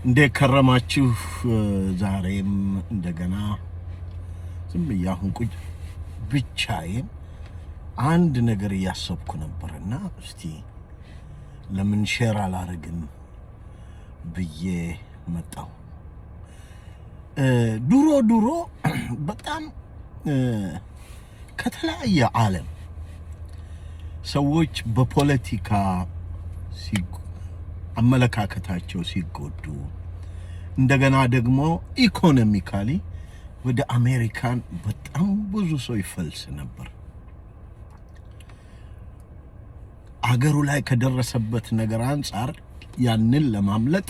እንዴት ከረማችሁ? ዛሬም እንደገና ዝም ብዬ አሁን ቁጭ ብቻዬን አንድ ነገር እያሰብኩ ነበርና እስቲ ለምን share አላረግም ብዬ መጣሁ። ድሮ ድሮ በጣም ከተለያየ ዓለም ሰዎች በፖለቲካ አመለካከታቸው ሲጎዱ፣ እንደገና ደግሞ economically ወደ አሜሪካን በጣም ብዙ ሰው ይፈልስ ነበር። አገሩ ላይ ከደረሰበት ነገር አንጻር ያንን ለማምለጥ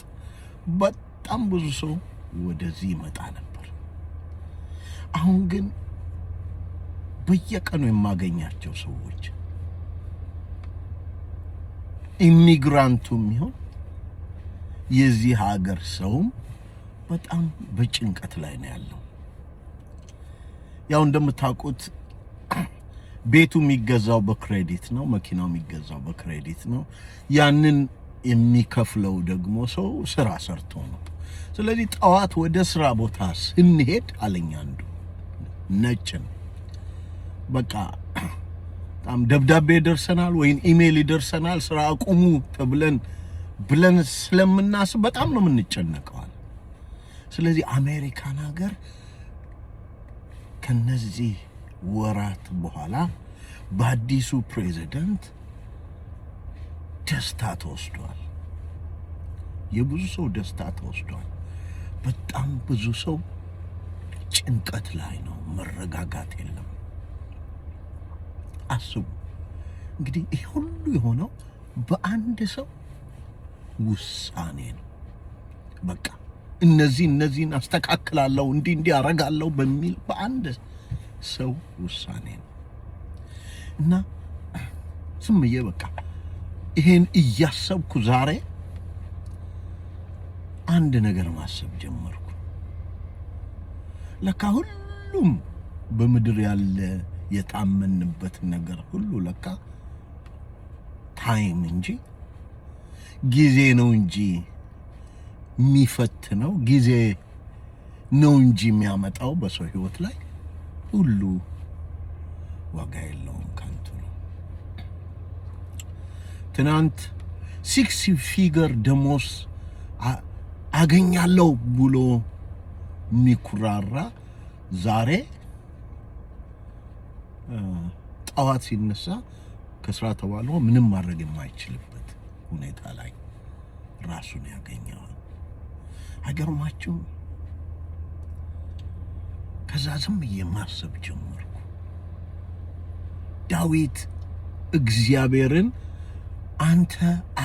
በጣም ብዙ ሰው ወደዚህ ይመጣ ነበር። አሁን ግን በየቀኑ የማገኛቸው ሰዎች immigrant ኡም ይሁን የዚህ ሀገር ሰውም በጣም በጭንቀት ላይ ነው ያለው። ያው እንደምታውቁት ቤቱ የሚገዛው በ credit ነው፣ መኪናው የሚገዛው በ credit ነው። ያንን የሚከፍለው ደግሞ ሰው ስራ ሰርቶ ነው። ስለዚህ ጠዋት ወደ ስራ ቦታ ስንሄድ አለኝ አንዱ፣ ነጭ ነው። በቃ በጣም ደብዳቤ ይደርሰናል ወይም ኢሜይል ይደርሰናል፣ ስራ አቁሙ ተብለን ብለን ስለምናስብ በጣም ነው የምንጨነቀው። ስለዚህ አሜሪካን ሀገር ከነዚህ ወራት በኋላ በአዲሱ ፕሬዚደንት ደስታ ተወስዷል። የብዙ ሰው ደስታ ተወስዷል። በጣም ብዙ ሰው ጭንቀት ላይ ነው። መረጋጋት የለም። አስቡ እንግዲህ ይህ ሁሉ የሆነው በአንድ ሰው ውሳኔ ነው። በቃ እነዚህን አስተካክላለሁ፣ እንዲህ እንዲህ አረጋለሁ በሚል በአንድ ሰው ውሳኔ ነው። እና ዝም ብዬ በቃ ይሄን እያሰብኩ ዛሬ አንድ ነገር ማሰብ ጀመርኩ። ለካ ሁሉም በምድር ያለ የታመንበት ነገር ሁሉ ለካ time እንጂ፣ ጊዜ ነው እንጂ የሚፈትነው፣ ጊዜ ነው እንጂ የሚያመጣው በሰው ህይወት ላይ ሁሉ ዋጋ የለውም፣ ከንቱ ነው። ትናንት six figure ደሞዝ አገኛለሁ ብሎ የሚኩራራ ዛሬ ጠዋት ሲነሳ ከስራ ተባሮ ምንም ማድረግ የማይችልበት ሁኔታ ላይ ራሱን ያገኘዋል። አይገርማችሁም? ከዛ ዝም ብዬ ማሰብ ጀመርኩ። ዳዊት እግዚአብሔርን አንተ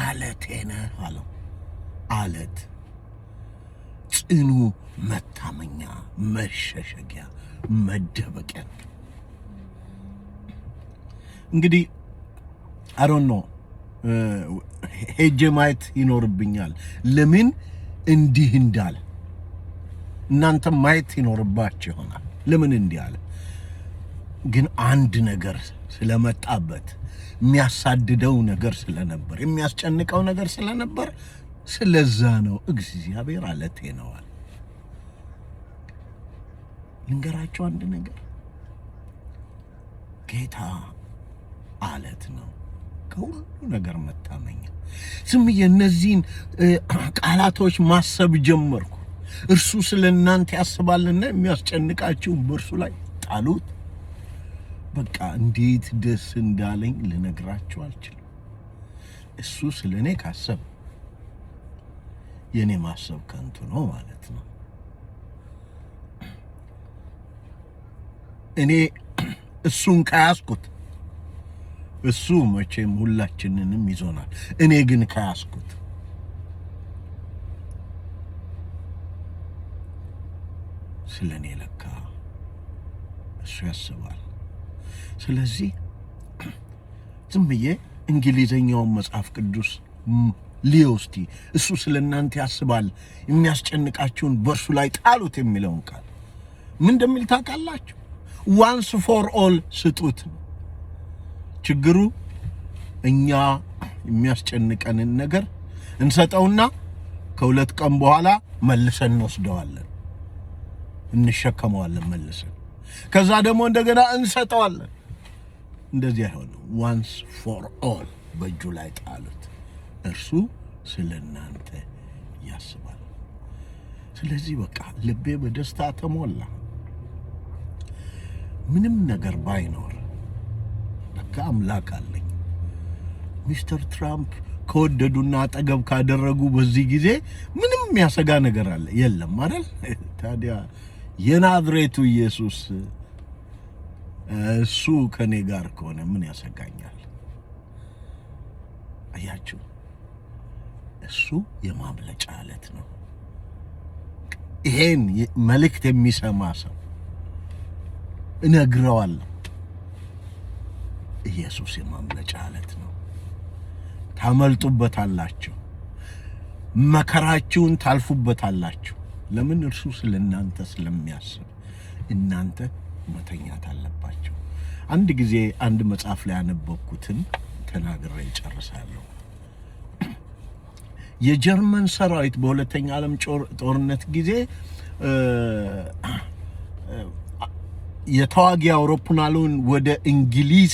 አለቴ ነህ አለው። አለት፣ ጽኑ መታመኛ፣ መሸሸጊያ፣ መደበቂያ። እንግዲህ I don't know፣ ሄጄ ማየት ይኖርብኛል ለምን እንዲህ እንዳለ። እናንተም ማየት ይኖርባችሁ ይሆናል ለምን እንዲህ አለ። ግን አንድ ነገር ስለመጣበት፣ የሚያሳድደው ነገር ስለነበር፣ የሚያስጨንቀው ነገር ስለነበር ስለዛ ነው እግዚአብሔር አለቴ ነው አለ። ልንገራችሁ አንድ ነገር፣ ጌታ አለት ነው፣ ከሁሉ ነገር መታመኛ። ዝም ብዬ እነዚህን ቃላቶች ማሰብ ጀመርኩ። እርሱ ስለ እናንተ ያስባልና የሚያስጨንቃችሁን በእርሱ ላይ ጣሉት። በቃ እንዴት ደስ እንዳለኝ ልነግራችሁ አልችልም። እሱ ስለ እኔ ካሰበ የእኔ ማሰብ ከንቱ ነው ማለት ነው። እኔ እሱን ከያዝኩት፣ እሱ መቼም ሁላችንንም ይዞናል። እኔ ግን ከያዝኩት ስለ እኔ ለካ እሱ ያስባል። ስለዚህ ዝም ብዬ እንግሊዘኛውን መጽሐፍ ቅዱስ ልየው እስቲ፣ እሱ ስለ እናንተ ያስባል፣ የሚያስጨንቃችሁን በእርሱ ላይ ጣሉት የሚለውን ቃል ምን እንደሚል ታውቃላችሁ? Once for all ስጡት። ችግሩ እኛ የሚያስጨንቀንን ነገር እንሰጠውና ከ2 ቀን በኋላ መልሰን እንወስደዋለን፣ እንሸከመዋለን መልሰን። ከዛ ደግሞ እንደገና እንሰጠዋለን። እንደዚህ አይሆንም። Once for all በእጁ ላይ ጣሉት። እርሱ ስለ እናንተ ያስባል። ስለዚህ በቃ ልቤ በደስታ ተሞላ። ምንም ነገር ባይኖር በቃ አምላክ አለኝ። ሚስተር ትራምፕ ከወደዱና አጠገብ ካደረጉ በዚህ ጊዜ ምንም የሚያሰጋ ነገር አለ የለም አይደል? ታዲያ የናዝሬቱ ኢየሱስ እሱ ከኔ ጋር ከሆነ ምን ያሰጋኛል? አያችሁ፣ እሱ የማምለጫ አለት ነው። ይሄን መልእክት የሚሰማ ሰው እነግረዋለሁ። ኢየሱስ የማምለጫ አለት ነው። ታመልጡበታላችሁ፣ መከራችሁን ታልፉበታላችሁ። ለምን? እርሱ ስለ እናንተ ስለሚያስብ። እናንተ መተኛት አለባችሁ። አንድ ጊዜ አንድ መጽሐፍ ላይ ያነበብኩትን ተናግሬ እጨርሳለሁ። የጀርመን ሰራዊት በሁለተኛ ዓለም ጦርነት ጊዜ የተዋጊ አውሮፕላኑን ወደ እንግሊዝ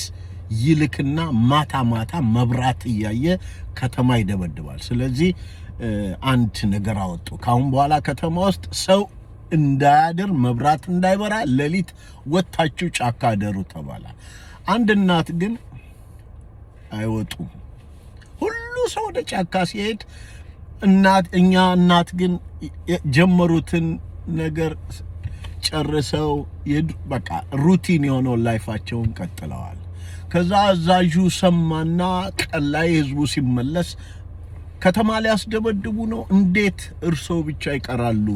ይልክና ማታ ማታ መብራት እያየ ከተማ ይደበድባል። ስለዚህ አንድ ነገር አወጡ። ካሁን በኋላ ከተማ ውስጥ ሰው እንዳያድር፣ መብራት እንዳይበራ፣ ሌሊት ወጥታችሁ ጫካ አደሩ ተባለ። አንድ እናት ግን አይወጡም። ሁሉ ሰው ወደ ጫካ ሲሄድ እናት እኛ እናት ግን የጀመሩትን ነገር ጨርሰው በቃ routine የሆነውን life ኣቸውን ቀጥለዋል። ከዛ አዛዡ ሰማና ቀን ላይ ህዝቡ ሲመለስ ከተማ ሊያስደበድቡ ነው፣ እንዴት እርሶ ብቻ ይቀራሉ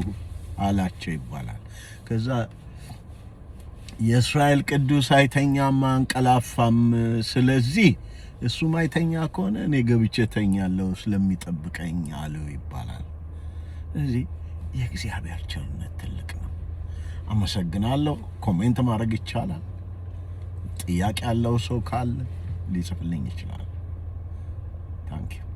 አላቸው ይባላል። ከዛ የእስራኤል ቅዱስ አይተኛም አንቀላፋም፣ ስለዚህ እሱ ማይተኛ ከሆነ እኔ ገብቼ ተኛለሁ ስለሚጠብቀኝ አለው ይባላል። ስለዚህ የእግዚአብሔር ቸርነት ትልቅ ነው። አመሰግናለሁ። Comment ማድረግ ይቻላል። ጥያቄ ያለው ሰው ካለ ሊጽፍልኝ ይችላል። Thank you.